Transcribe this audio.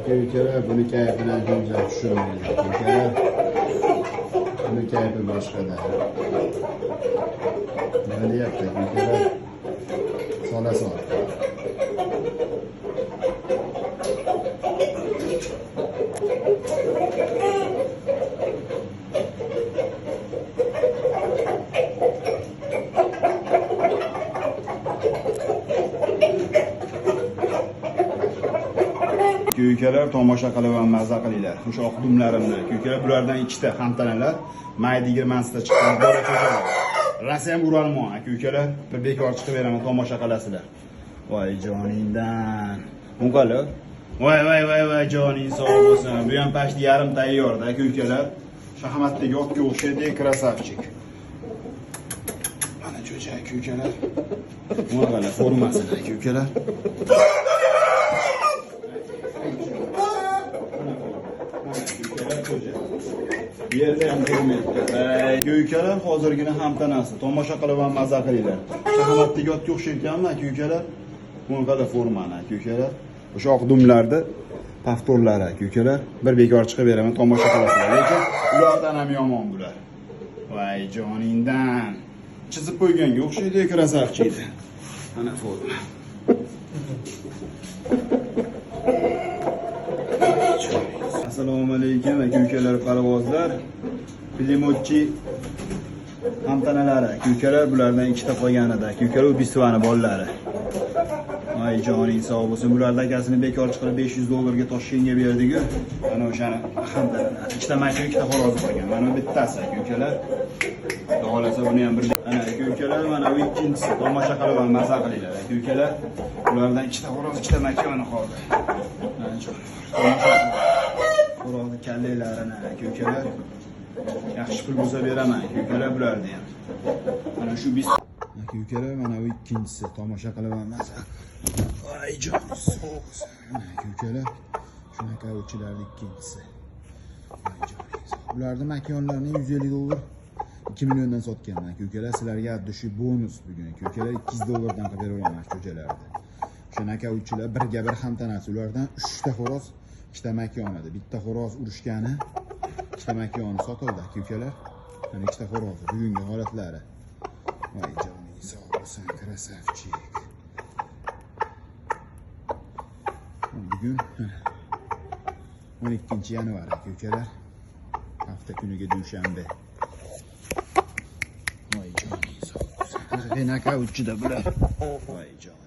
Aka-ukalar buni kayfini ancha tushirmaydi. Aka-ukalar buni kayfi boshqada. Nima deyapti aka-ukalar? Sola sol. Aka-ukalar tomosha qilib va mazza qilinglar. O'sha oq dumlarimni aka-ukalar bulardan ikkita hamtanalar may 20-sida chiqqan bola cho'chalar. Rosa ham uralmon aka-ukalar, bir bekor chiqib beraman, tomosha qilasizlar. Voy joningdan. Unqali. Voy voy voy voy joning sog' bo'lsin. Bu ham pashti yarim tayyorda aka-ukalar. Shaxmatdagi otga o'xshaydi, krasavchik. Mana cho'cha aka-ukalar. Unqali formasini aka-ukalar. Bu yerda ham turmaydi. Aka-ukalar hozirgina hamtanasi. Tomosha qilib ham maza qilinglar. Shaxmatdagi otga o'xshayotganmi aka-ukalar? Bunaqada formani aka-ukalar. O'sha oq dumlarda повторlari aka-ukalar. Bir bekor chiqib beraman, tomosha qilasizlar. Lekin ulardan ham yomon bular. Voy joningdan. Chizib qo'yganga o'xshaydi, krasavchik. Mana forma. Assalomu alaykum aka-ukalar, parvozlar. Plimotchi hamtanalari aka-ukalar, bulardan ikkita qolgan edi aka-ukalar, u bisvani bolalari. Ay joning sog' bo'lsin. Bularning akasini bekor chiqarib $500 ga Toshkentga berdik-ku. Mana o'shani hamtanalari. Ikkita mashina, ikkita xo'rozi qolgan. Mana bu bittasi aka-ukalar. Xudo xolasa buni ham bir ana aka-ukalar, mana bu ikkinchisi. Tomosha qilib ham maza qilinglar aka-ukalar. Bulardan ikkita xo'roz, ikkita mashina qoldi. Mana tomosha xo'rozni kallalarini aka-ukalar. Yaxshi pul bo'lsa beraman aka-ukalar bularni ham. Mana shu biz aka-ukalar, mana bu ikkinchisi. Tomosha qilib ham maza. Voy joning sog' bo'lsin. Mana aka-ukalar, shunaqa ovchilarning ikkinchisi. Voy joning sog'. Ularning makonlarini $150 2 milliondan sotganman aka-ukalar. Sizlarga addushi bonus bugun aka-ukalar $200 dan qilib beraman cho'jalarni. Shunaqa ovchilar birga bir hamtanasi. Ulardan 3 ta xo'roz, ikkita makon edi. Bitta xo'roz urushgani, ikkita makoni sotildi aka-ukalar. Mana ikkita xo'roz bugungi holatlari. Voy joning sog' bo'lsin, krasavchik. Bugun 12 yanvar aka-ukalar. Hafta kuniga dushanba. Voy joning sog' bo'lsin. Haqiqiy nokautchida bular. Voy joning.